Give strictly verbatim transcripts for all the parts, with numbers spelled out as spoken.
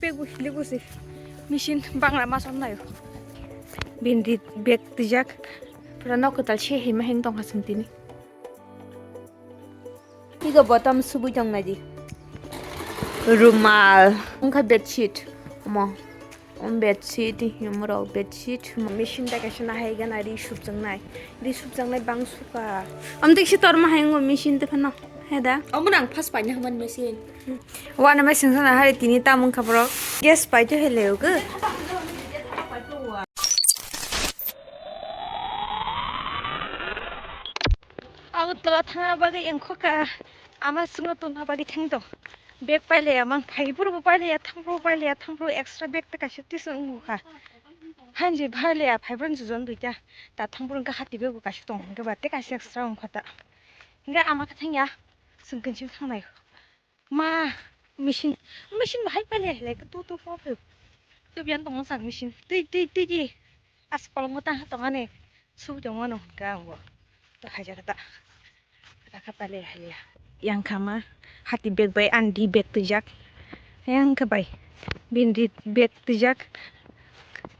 Bag bo hili kusi. Machine bangla ma somnayo. Bini bag twijak. Pura nok kwtal se hima heng tongkha chwng tini. Tigo bottom subui tong naidi. Rumal. Wngkha bedsheet. Omo. Om bedsheet, humorok bedsheet. Machine ta kaisa nahai gana ri subjaknai. Ri subjaknai bang suka. Om tik si torma hai ngo machine te phano. Heda. Omo nang first paina haman machine. Wana machine sana hari tini tam wngkha borok. Gas paito hele ugo. Agartala thangna bagwi engkho ka ama swngo tongna bagwi thang tong. Bag pailaya mang phai phuru bo pailaya thang phuru bo pailaya thang phuru extra bag ta kaisa tisa wngkha. Hanji pailaya phai phuru jujon duita ta thang phuru hati bag bo kaisa tong hwnkhe ba tei kaisa extra wngkha ta. Hwnkhe ama khe thangya swng kinsu thangnai. Ma, machine, machine bahai pailai hai lai tu tu po phe. Tu bian tong sak machine. Tei tei tei tei. As kolong ta tong ani. Su tong ano ka ngo. To haja ta. Ta ka pailai hai ya. Yang kama hati bag bai andi bag twijak. Yang ka bai. Bindi bag twijak.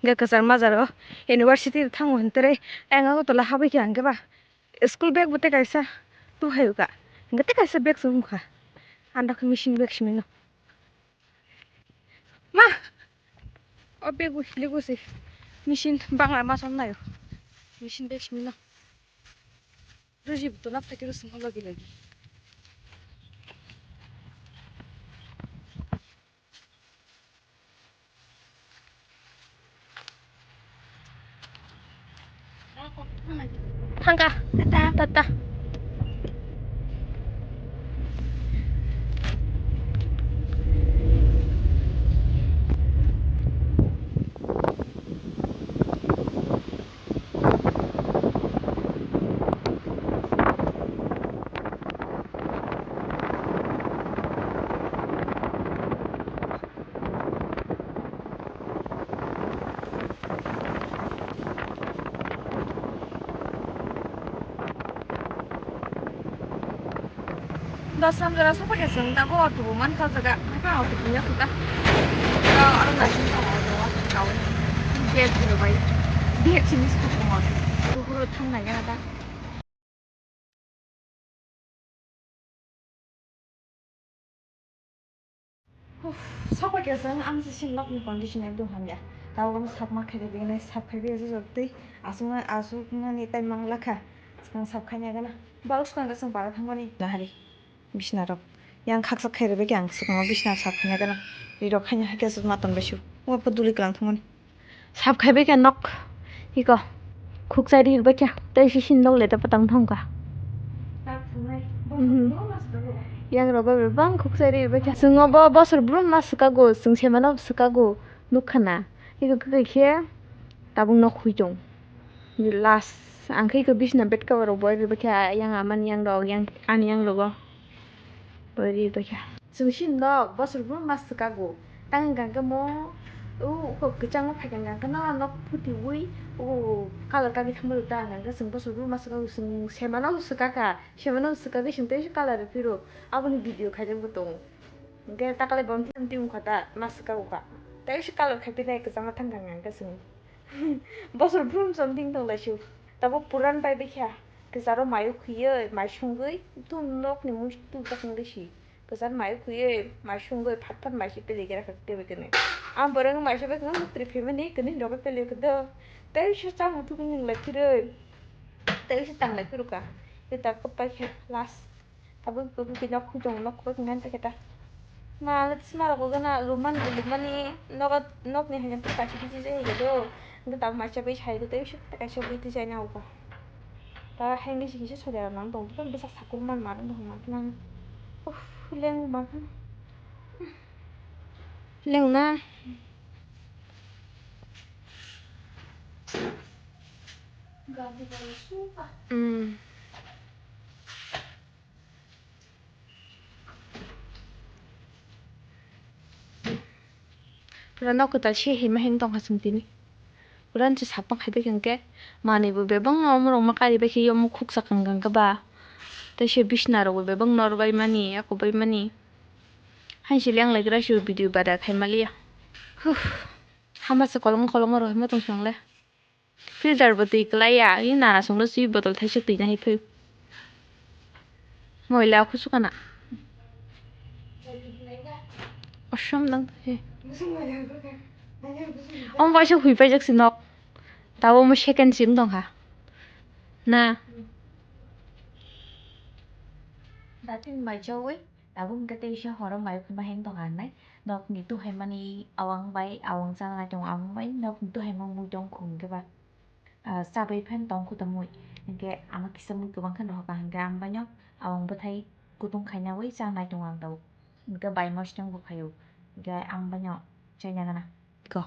Ga kasar majaro. University thang hon tere. Yang ako tola habai ki ang ba. School bag bo tei kaisa tu hai ka. Hingke tei kaisa bag se wngkha. Ang dakhe machine bag simi no. Ma! O bag bo hili kusi. Machine bangla ma somnayo. Machine bag simi no. Ruji bo tona phai khe songma logi logi. Thangka. Tata. Tata. Dosram jora sokphaikhe chwng tabuk auto bo mankha o jaga, hakhe auto bo yakhuka. Oro naising tongo auto o, gate rwbai. Gate simi swkang tongo auto. Buphuru thangnai gana da. Uff, sokphaikhe chwng ang se sin nokni condition ekdom hamya. Tabuk ang sapma khairwi bini sap khaiwi ejak twi aswkno aswknani tei manglakha. Swkang sap khaina gana. Bal swkang khe chwng para thangmani. Nahari. Bisna rok. Yang khaksa khairwi khe ang swkango bisna sap khaina gana. Rirok khaina hakhe aswk maton bai su. Wa pha duli kwlang thangmani. Sap khaibai khe nok iko khukchai ri rwbai khe tei sisi nok le ta patang thong kha. Mhm. Yang rok bai bang khukchai ri rwbai khe. Chwng o bo bosor brum ma swkago, chwng se mano swkago nukha na. Iko kwkhai khe tabuk nok hui tong. Last ang khe iko bisna bed cover rok bo ri rwbai khe yang amani yang rok yang ani yang rogo bo ri rwbai khe. Chwng sini nok bosor brum ma swkago. Tang hwnkha khe mo, o, uko kwchangma phai kha hwnkha khe no nok phuti ui, o, colour kagwi thangma rwkha hwnkha khe chwng bosor brum ma swkago, chwng semano swkakha, semano swkagwi chwng tei colour rw phiro, aboni video khaijak bo tongo. Hwnkhe takle bo mtwi mtwi wngkha ta, ma swkago kha. Tei se colour khai phinai kwchangma thangkha hwnkha khe chwng. Bosor brum something tong lai su. Tabuk puran bai bikha. Kwcharo mayo khwiwi, mai sungwi, tum nokni muitu jak wngwi si. Kwchar mayo khwiwi, mai sungwi, phat phat mai si peli gira kha tei bai kene. Ang borok mai se bai kene muktri phimani kene dogo peli khe do. Tei se chang mutu kene nang lai phirwi. Tei se tang lai phirwkha. Tei tak pai khe last. Tabuk tabuk khe nok khujung nok khuk ngan ta khe ta. Ma le tisma rok gana luman lumani nogo nokni hajan ta kaisa biji je hege do. Ngi tabuk maisa bai sai do tei kaisa bui twi jai na uko. Ta henge si kisa soja rok nang tong bwsa sakur man ma rok nang ma nang. Uff leng ma. Leng na. Hmm. Pura nok kwtal se hima heng tongkha chwng tini. Pura nw se sapma khai bai khe manwi bo bebak no omo rok ma kari bai khe omo khuksa kang kang khe ba. Tei se bisna rok bo bebak no rw bai mani, eko bai mani. Hain se leng lai gra se video bada khai ma liya. Huh. Hama se kolong kolong oro hima tong song le. Filter bo twi kwlai ya. I nana song le swi botol thaisa twi na hai phai. Moila khusu kana. Osom nang he. Om waisa hui pai jak si nok. Tabo mo second sim tong kha. Na. Datin bai chawi. Tabuk hwnkhe teisa horo mai phunukma heng tongkha hinwi nokni tuhaimani awang bai awang chana nai tongo, awang bai nokni tuhaimani mui tongkhu hwnkhe ba, ah, chabai phan tongkhu tongmui hwnkhe ama kisa mui kwbang khe nohor ka hwnkhe ang baino awang bwthai kutung khainawi chanai tongo ang tabuk, hwnkhe bai mositeng bwkhaio hwnkhe ang baino chaina gana. Ko.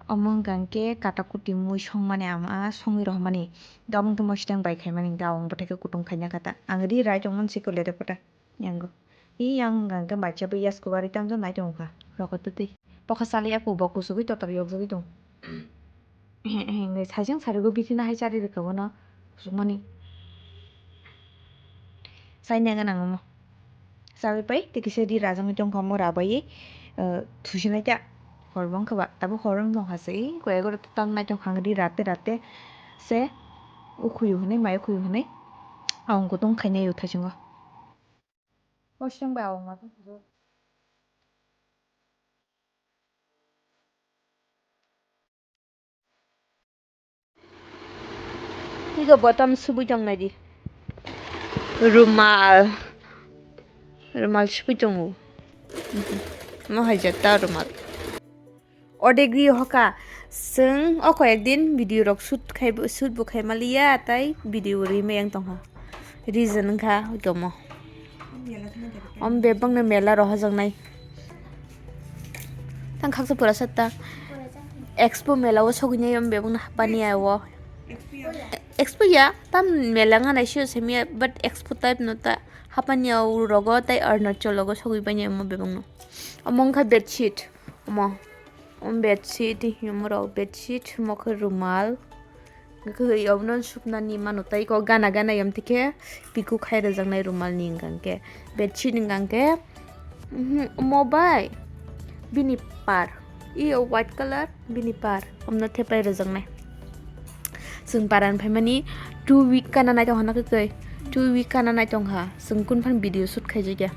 Omo wngkha hwnkhe katakuti mui songmani ama songwi rohormani. Omo wngkhe mositeng bai khaimani hwnkhe awang bwthai khe kutung khaina kha ta. Ang ri rai tongmani siko lede pota. Yango. I yang wngkha hwnkhe bacha bai yasku bari tamjak nai tongkha. Rokotwi twi. Bokha chali ya ku bo kusugwi totor yokjagwi tong. Ehe, ehe, wngwi sajang sarigo bithi nahai chari rwkha bono. Kusukmani. Saina gana omo. Sabai pai, tei kisa ri rajagwi tongkha omo rabai, eh, thusinai ta. Hor bo wngkha ba, tabuk hor wng tongkha se, eh, koi egaro tam nai tongkha ang ri rate rate se, ukhuyu hwnwi, mai ukhuyu hwnwi, awang kutung khainai o thaisingo. Mositeng bai awang ma tongkha. Higo bottom subui tong nai di. Rumal. Rumal subui tongo. Mo hai jata rumal. Odegri hoka. Seng oko ekdin video rok shoot khai, shoot bo khai maliya, tai video ri mayang tongha. Reason wngkha gomo. Om bebak no mela rohorjaknai. Tang khaksa pura satta. Expo mela o sogwinai om bebak no hapani o. Expo ya, tam mela wngkha naisio semiya, but expo type no ta hapani o rogo tai Arunachal rogo sogwi bani omo bebak no. Omo wngkha bedsheet, omo. Om bedsheet, omo rok bedsheet, omo khe rumal. Kwrwi obono supnani mano tei kok gana gana yom tikhe piku khai rwjaknai rumalni hwnkha hwnkhe bedsheet hwnkha hwnkhe, mhm, omo bai bini par, iyo white colour bini par omno thepai rwjaknai. Chwng paran phaimani two week kana nai tongkha na kwtwi, two week kana nai tongkha chwng kunphani video shoot khaijakya.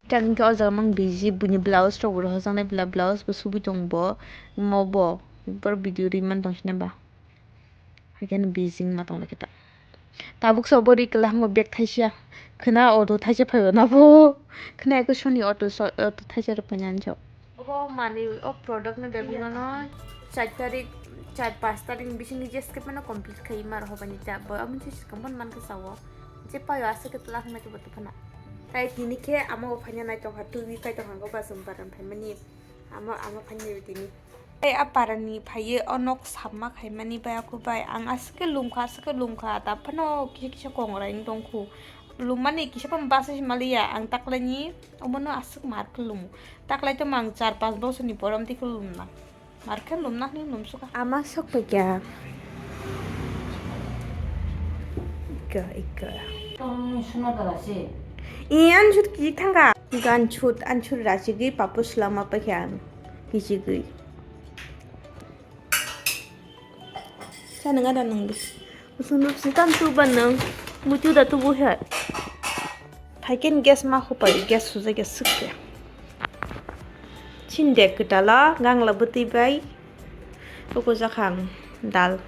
Tang khe o jaga mang biji bini blouse rok bo rohorjaknai, blouse bo subui tong bo, omo bo. Boro video ri man tong sini ba. Haikhe no bijing ma tong lai khe ta. Tabuk so bo ri kwlai hamo bag thaisa. Khwna auto thaisa phaibo na bo. Khwna eko soni auto so, auto thaisa rw phai nani so. Obo manwi o product no bebak no char tarik, char panch tarik ni bisingo je skip mano complete khai ma rw hobani ta. Bo amo se sikam man man khe sao. Je paio aswk khe twla hwnma khe bo tongphana. Tai tini khe amo bo phaina nai tongkha, two week kai tongkha go ba chwng baran phaimani. Amo, amo phaina tini. Tei a parani phaiwi o nok samma khaimani bai, aku bai ang aswk khe lumkha, aswk khe lumkha, ta phano kisa kisa kongrai wng tongkhu. Lummani kisa phano bachai se maliya, ang taklaini omono aswk mar khe lumo. Taklai tongma ang char panch bosorni pore amtwi khe lumna. Mar khe lumna hwnwi lumsukha. Ama sok paikha. Ika, ika. Tong suna dara se. Iyan sut ki thangka. Gan sut, an sut rachigwi papo swlama paikha ang. Kichigwi. Sa nang ada nang bis. Usung nuk si tam tu ban nang. Mutu da tu bu hai. Phaiken gas ma khupai, gas suja gas sukya. Sinde kwtala gangla bwtwi bai. Uku jakhang dal.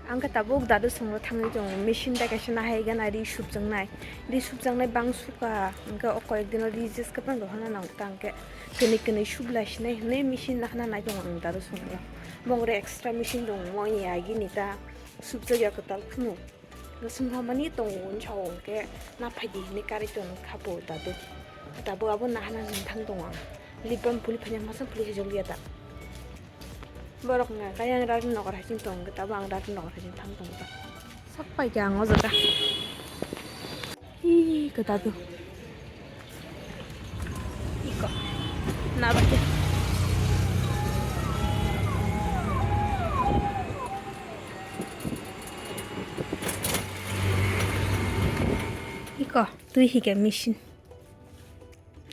Ang khe tabuk dadu songno thangwi tongo, machine bai kaisa nahai gana ri supjaknai, ri supjaknai bang suka, hwnkhe o koyek dino ri jeskhe phano rohorna nango ta hwnkhe, kwnwi kwnwi sublai sinai hinwi machine nahana nai tongo ang dadu songno. Bongre extra machine tongo, moni agini ta supjakya kwtal phano. Sumhamani tongo, hwnwi sao hwnkhe, "Na phaidi," hwnwi karwi tongkha bo dadu. Tabuk abo nahana hwnwi thang tongo ang. Lip balm puli phaina masa puli hajoliya ta. Borok wngkha khe ayang Rajnagar hai chwng tongo, tabuk ang Rajnagar hai chwng thang tongo ta. Sak pai khe ang o jaga. Hi, khe dadu. Iko. Na ba khe. Iko, twi hike machine.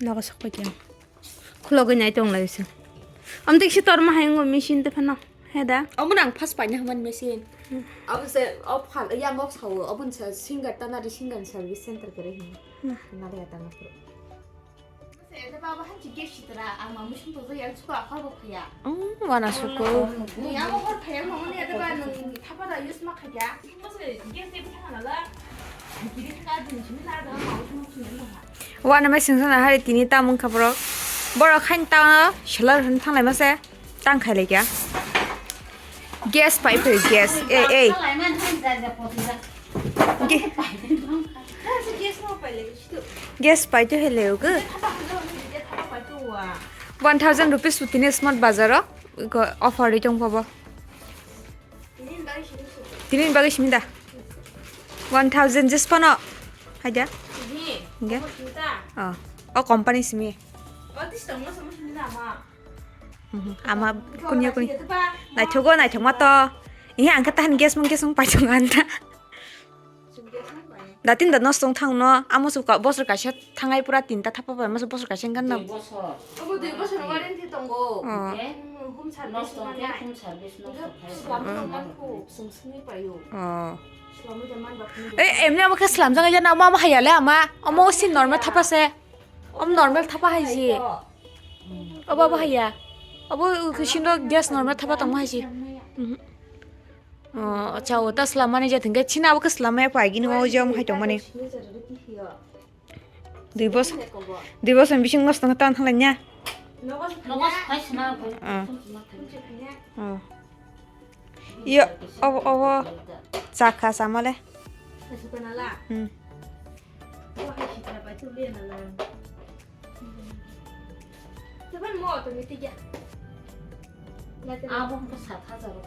Nogo sok pai khe. Khulogwi nai tong lai se. Amtwi kisa torma hai ngo machine te phano. He da? Omo nang first paina hwnmani machine. Abo se, o phal, yang ok sao, obo ni sa singer, tanari singer ni service center kwrwi hwnwi. Nari atang phuru. Se, ete baba hanchi gas sitra, ang ma machine to yang chuko akhor bo phaya. Mm, wana suko. Ni abo hor phaya, mama ni ete ba nung thapa da use ma khaya. Wana mai singsa na hari tini tamung kha borok. Borok khain ta solar hin thanglai mase tang khai laikya. Gas pai phai gas. Ei, ei. Ge-, gas pai to hele ugu. One thousand rupees tini smart bazar o offer ri tong pabo. Tini bagwi simi da. One thousand jis phano. Haida. Hingke? Oh. O company simi. Mhm. Ama kunya kunya. Naithogo, naithokma to. Iya, angka tahan gas mung gas mung paisong anta. Datin da nosto wng thang no, amo se ka-, bosor kaisa thangai pura tinta thapa pai, amo se bosor kaisa wngkha na. Dui bosor. Obo dui bosor warranty tongo. Oh. Hwnkhe hmm, hum service nosto wngkhe manai. Hum service nosto khai. Swlamwi tongkha khu, swng swngwi paio. Oh. Swlamwi tongmani ba phunukgo. Eh, emni amo khe swlamjak ya na, amo, amo haya le ama, amo si normal thapa se. Om normal thapa hai si. Obo, obo haya. Obo khe sino gas normal thapa tongma hai si. Mhm. Oh, acha, o ta swlamani je thwngkhe chini abo khe swlamya pai gini o jom hai tongmani. Dui bos-, dui bosor bising nosto wngkha tang thanglai nya. Nogo se phai sina bo. Ah. Ah. Yo, obo, obo chakha samale. Hmm. Teban mo automatic ya. Abo hwnkhe sat hajar rok.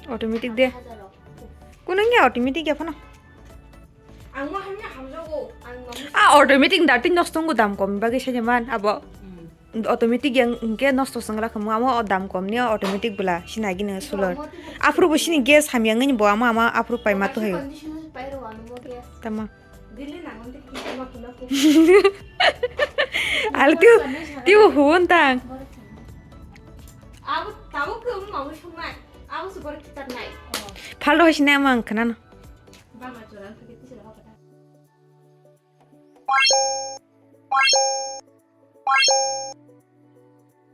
Automatic de. Sat hajar rok. Kuno ya automatic ya phano. Ang mo hamya hamjago. Ang mo. Ah, automatic da tin nosto ngo dam kom bagwi se man abo. Hmm. Automatic yang hwnkhe nosto swngra khamu amo o dam kom ni automatic bwla sini agi nang solar. Aphuru bo sini gas hamya ngani bo ama ama aphuru pai ma to hayo. Condition pai ro ano mo gas. Tama. Delhi nangon de kisa ma kuna ko. Al tiu, tiu hun tang. Abo tamo ke um mamu sungai. Abo su bor kitab nai. Phal ro sini ama ang khana no. Ba ma chora ke kisa ro kata.